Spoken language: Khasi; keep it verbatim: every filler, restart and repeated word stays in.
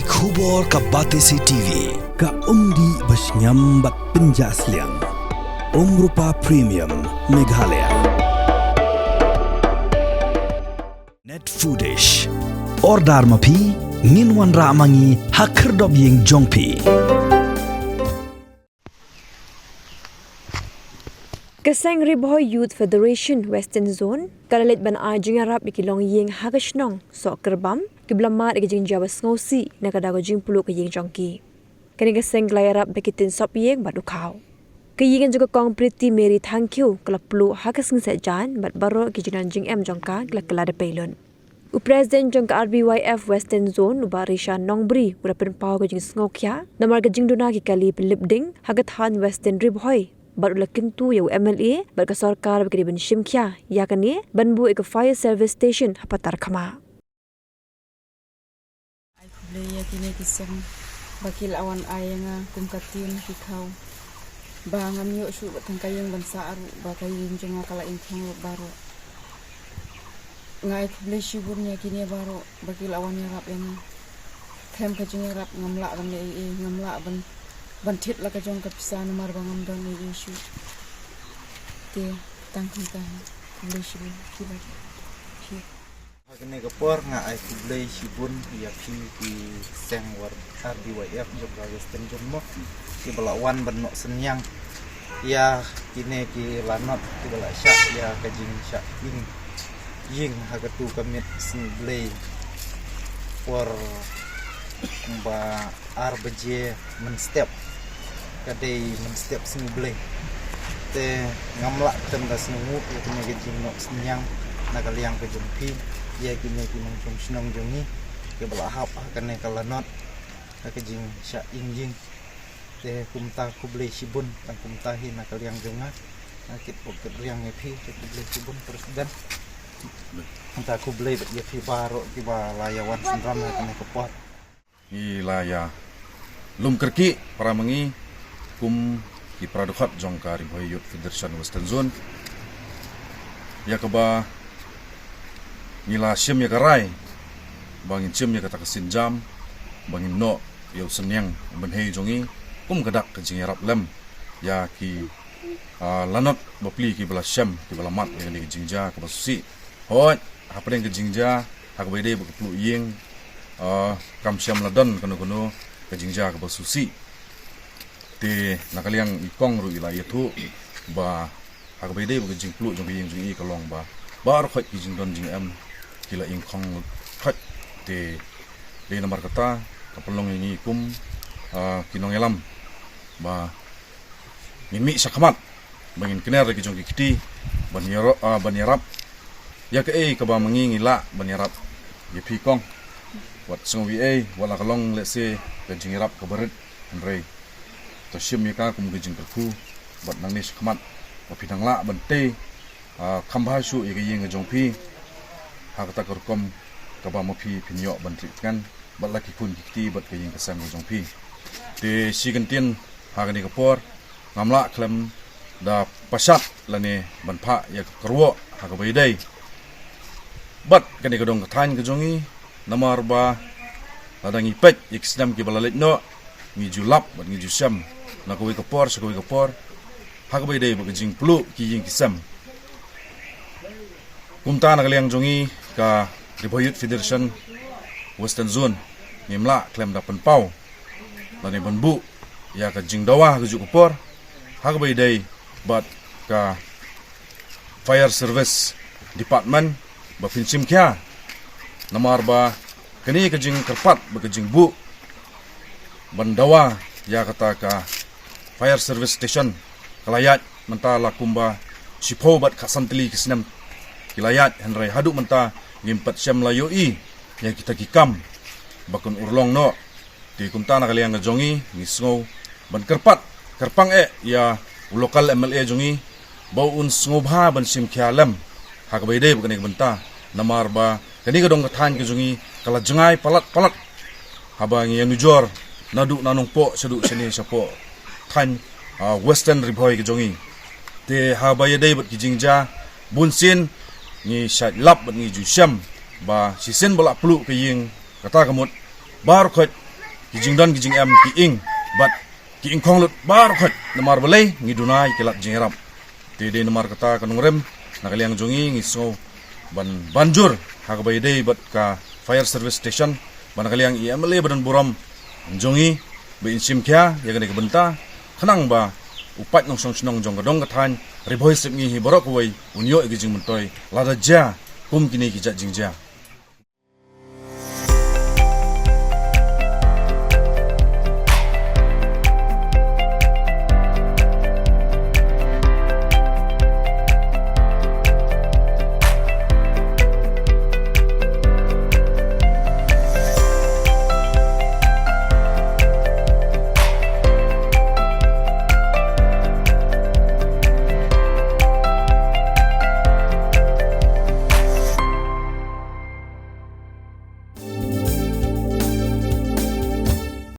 Khubor ka Batesi T V, ka umdih ba shngiam bad pynjah sliang. Umrupa Premium, Meghalaya. Net Foodish. Order ma phi, ngin wanrah ma ngi ha khyrdop ïing jong phi. Ka seng Ri Bhoi Youth Federation Western Zone ka la leit ban ai jingïarap ïa ki longïing ha ka shnong Sohkyrbam kiba la mad ïa ka jingjia ba sngewsih na ka daw ka jingpluh ka ïing jong ki. Kane ka seng ka la ïarap da ki tin sop ïing bad u khaw. Ka ïing jong ka Kong Pretty Mary Thangkhiew ka la pluh ha ka sngi Saitjaiñ bad baroh ki jingdon jingem jong ka ki la kylla da pei lut. U President jong ka R B Y F Western Zone, u Bah Risha Nongbri, u la pynpaw ka jingsngewkhia namar ka jingduna ki kali pynlip ding ha ka thaiñ Western Ri Bhoi bad u la kyntu ïa u M L A bad ka sorkar ba ki dei ban shim khia ïa kane ban buh ïa ka fire service station ha Patarkhmah. Ai khublei ïa kine ki seng ba ki la wan ai ïa nga kum ka tin ki khaw. Ba ngam ïoh shuh ba tang ka ïing ban sah ruh, ba ka ïing jong nga ka la ingkhong lut baroh. Nga ai khublei shibun ïa kine baroh ba ki la wan ïarap ïa nga. Khlem ka jingïarap ngam lah ban leh ei ei, ngam lah ban, ban thied la ka jong ka pisa namar ba ngam don ei ei shuh. Te tang kumta hi. Khublei shibun. Ki ba ki. Ha kane ka por nga ai khublei shibun ïa phi ki seng war R B Y F jong ka Western Zone mo, kiba la wan ban noh synñiang ïa kine ki lanot kiba la shah ïa ka jingshah ing ïing ha katu ka miet sngi Blei por ba ar baje mynstep. Ka dei mynstep sngi Blei. Te ngam lah khlem da sngewnguh ïa kine ki jingnoh synñiang na ka liang ka jong phi ïa kine ki nongshong shnong jong ngi kiba la hap ha kane ka lanot ha ka jingshah ing ïing. Te kumta khublei shibun, tang kumta hi na ka liang jong nga. Nga kit pok kit riang ïa phi, te khublei shibun President. Kumta khublei bad ïa phi baroh kiba la ïa wan synran ha kane ka por. Ngi la ïa lum kyrkieh para ma ngi kum ki para dkhot jong ka Ri Bhoi Youth Federation Western Zone. Ïa kaba ngi la shim ïa ka rai ba ngin shim ïa kata ka sienjam ba ngin noh ïa u synñiang bynhei jong ngi kum ka dak ka jingïarap lem ïa ki, ah, lanot bapli kiba la shem kiba la mad ïa kane ka jingjia kaba sngewsih. Hooid, hapdeng ka jingjia ha kaba ïadei bad ka pluh ïing, ah, kam shym la don kano kano ka jingjia kaba sngewsih. Te na ka liang i kong ruh i la ïathuh ba ha kaba ïadei bad ka jingpluh jong ka ïing jong i ka long ba baroh khoit ki jingdon jingem ki la ingkhong khoit. Te dei namar kata ka pynlong ïa ngi kum, ah, ki nongïalam ba ngin mih shakhmat ba ngin kner ïa ki jong ki kti ban ïaro-, ah, ban ïarap ïa kaei kaba ma ngi ngi lah ban ïarap ïa phi kong. Wat sngew ei ei, wat la ka long lehse ka jingïarap kaba rit, hynrei to shim ïa ka kum ka jingkyrkhu bad nangne shakhmat ba phi dang lah ban tei, ah, kham bha shuh ïa ka ïing ka jong phi ha kata ka rukom kaba ma phi phin ïoh ban trei tngen bad la ki khun ki kti bad ka ïing ka sem ka jong phi. Te shi kyntien ha kane ka por ngam lah khlem da pashat lane ban phah ïa ka kyrwoh ha kaba ïadei bad kane ka dong ka thaiñ ka jong ngi, namar ba lada ngi peit ïa ki snem kiba la leit noh ngi ju lap bad ngi ju shem na kawei ka por sha kawei ka por ha kaba ïadei bad ka jingpluh ki ïing ki sem. Kumta na ka liang jong ngi ka Ri Bhoi Youth Federation Western Zone ngim lah khlem da pynpaw lane ban buh ïa ka jingdawa ha kajuh ka por ha kaba ïadei bad ka Fire Service Department ba phin shim khia. Namar ba kane ka jingkyrpad bad ka jingbuh ban dawa ïa kata ka Fire Service Station ka la ïaid mynta la kumba shiphew bad khatsan tylli ki snem ki la ïaid, hynrei haduh mynta ngim pat shym la ïohi ïa kita ki kam ba kan urlong noh. Te kumta na ka liang ka jong ngi ngi sngew ban kyrpad kyrpang eh ïa u local M L A jong ngi ba un sngewbha ban shim khia lem ha kaba ïadei bad kane ka bynta, namar ba kane ka dong ka thaiñ ka jong ngi ka la jngai palat palat haba ngi ïanujor naduh na Nongpoh shaduh shane shapoh thaiñ, ah, Western Ri Bhoi ka jong ngi. Te haba ïadei bad ki jingjia bunsien ngi shait lap bad ngi ju shem ba shisien ba la pluh ka ïing kata ka mut baroh khoit ki jingdon ki jingem ki ing bad ki ingkhong lut baroh khoit, namar balei ngi duna ïa ki lad jingïarap. Te dei namar kata ka nongrim na ka liang jong ngi ngi sngew ban ban jur ha kaba ïadei bad ka fire service station, ba na ka liang i M L A ba don burom jong ngi ba in shim khia ïa kane ka bynta, khnang ba u paid nongshong shnong jong ka dong ka thaiñ Ri Bhoi Sepngi hi baroh kawei un ïoh ïa ki jingmyntoi lada jia kum kine ki jait jingjia.